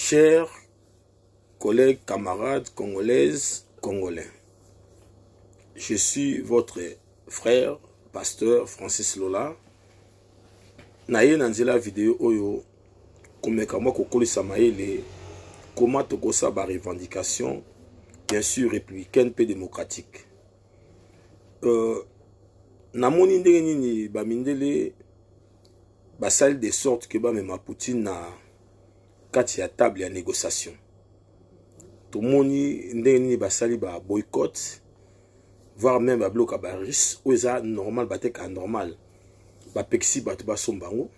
Chers collègues, camarades congolaises, congolais, je suis votre frère, pasteur Francis Lola. Naye na nzela video oyo komeka mwa kokolisa mayele koma tokosala ba revendication bien sûr républicaine mpe démocratique. Namoni ndenge nini bamindele basali de sorte que bamema Poutine na kati ya table ya négociation. Tomoni ndenge nini basali ba boycott, voire même babloka ba russe oyo eza normal, bateka normal, bapekisi bato basomba yango.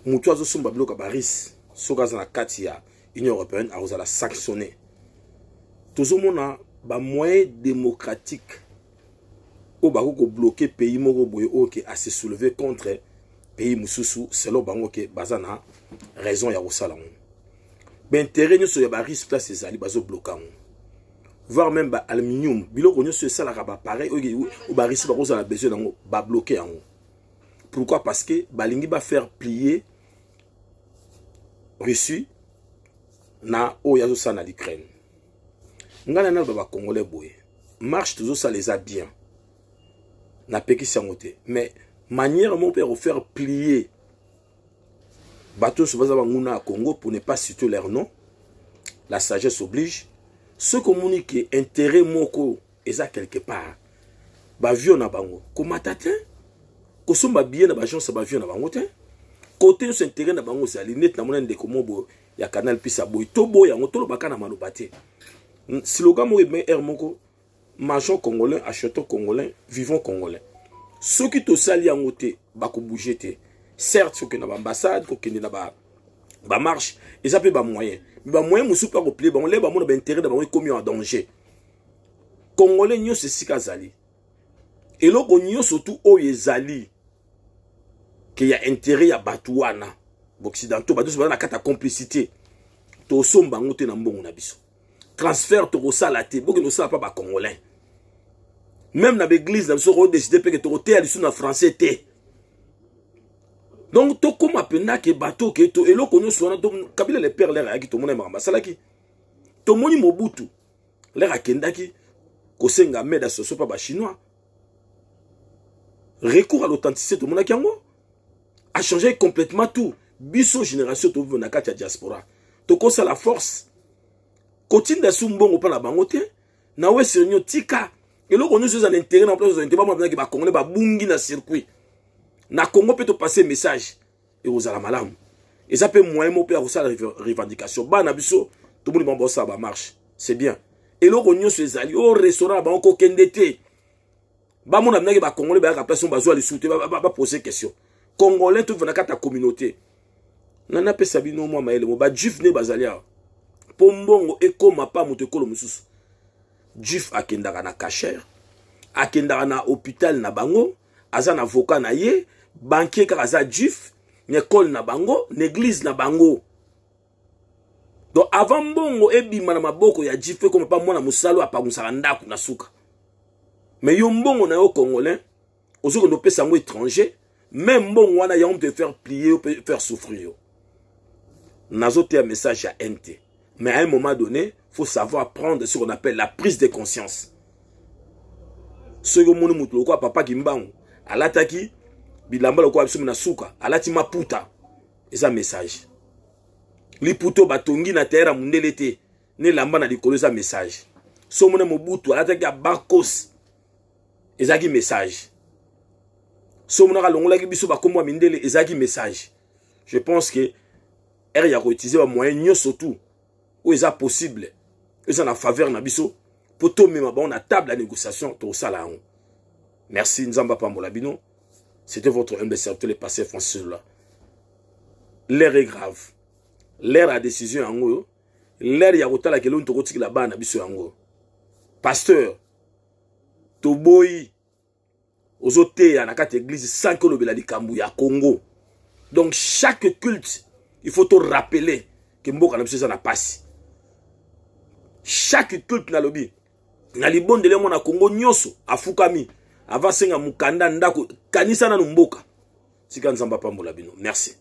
Moto azosomba biloko ya ba russe soki aza na kati ya Union européenne akozala sanctionné. Tozomona ba moyen démocratique oyo bakoki kobloke pays moko boye oyo ke ase soulever contre pays mosusu selon bango ke baza na raison ya kosala yango. Baintérêt nyonso ya barusse place ezali bazobloke yango, voire même baaluminium, biloko nyonso esalaka bapareil oyo barusse bakozala besoin nango, babloke yango. Pourquoi? Parce que balingi bafaire plier Russie na oyo azosala na l'Ukraine. Ngai na naloba bacongolais boye, marche tozosala eza bien, napekisi yango te, mais manière moko mpe ya kofaire plier bato nyonso baza banguna ya Congo, pour ne pas citer leur nom, la sagesse oblige. Soki omoni ke intérêt moko eza quelque part, baavion na bango komata te, kosomba billet na baagence ya baavion na bango te, kote nyonso intérêt na bango ezali. Neti namona ndeko mo boye ya Canal Pisa boye, toboya yango, tolobaka na maloba te. Slogan moko ebe aire moko: mangeons congolais, achetons congolais, vivons congolais. Soki tosali yango te, bakobouge te. Certes, kokende na baambassade, kokende na bamarche eza mpe bamoyen, mais bamoyen mosusu mpe akoplie bango le bamona baintérêt na bango ekomi en danger. Congolais nyonso esika azali, eloko nyonso tu oyo ezali ke ya intérêt ya bato wana baoccidentaux, bato nyonso baza na kati ya complicité, tosomba yango te na mbongo na biso. Transfert tokosala te, bokende kosala mpa bacongolais. Même na baeglise na biso kodeside mpe ke tokoteya lisusu na français te. Donc tokóma mpenza ke bato ke to eloko nyonso wana. Kabila le père, lere ayaki, tomona makambo asalaki. Tomoni Mobutu lere akendaki kosenga meda soso mpa bachinois, recours à l'authenticité, tomonaki yango a changé complètement tout. Biso génération tovivre na kati ya diaspora, tokosala force kotinda su mbongo mpa na bango te. Na Western Union, tika eloko nyonso eza na intérêt na place intérêt. Bamona bacongolais babungi na circuit na Congo mpe topase message ekozala malamu. Eza mpe moyen moko mpe ya kosala revendication. Bana biso tomoni bango baosala bamarche, c'est bien. Eloko nyonso ezali o restaurant na bango kokende te, bamona ndenge bacongolais bayaka place bazwa lisusu te, bapose question. Congolais tovivre na kati ya communauté. Na napesa bino mwa mayele mo bajuif nde bazali awa mpo mbongo ekóma pa moto ekolo mosusu. Juif akendaka na casher, akendaka na hôpital na bango, aza na avocat na ye, banquier kaka aza juif, na ekole na bango, na église na bango. Donc avant mbongo ebima na maboko ya juif, ekoma pa mwana mosala apangusaka ndako na suka. Mais yo mbongo na yo congolais ozokende opesa yango étranger, même mbongo wana yango te faire plier yo, faire souffrir yo. Nazoteya message ya haine te, mais à un moment donné, faut savoir prendre ce qu'on appelle la prise de conscience. Soki omoni moto lokola papa Kimbangu alataki bilamba lokola biso na suka alati maputa, eza message. Liputo batongi na terre ya mondele te, na elamba na likolo, eza message. So omoni Mobutu alataki abakos, ezalaki message. So omonaka alongolaki biso bakombo ya mindele, ezalaki message. Je pense que ere ya koutilize bamoyen nyonso tu oyo eza possible, eza na faveur na biso mpo tomema bango na table ya négociation, tokosala yango. Merci, Nzambe apambola bino. C'était votre humble serviteur, le pasteur Francis Lola. L'heure est grave, l'heure ya décision yango oyo, l'heure ya kotala keloni tokotikela bana na biso yango. Pasteur, toboyi ozoteya na kati ya église sans ke olobela likambo ya Congo. Donc chaque culte, il faut to rappeler ke mboka na biso eza na pasi. Chaque culte, nalobi na libondeli yango na Congo nyonso afukami avant asenga mokanda ndako, kanisa nanu mboka. Tika Nzambe apambola bino. Merci.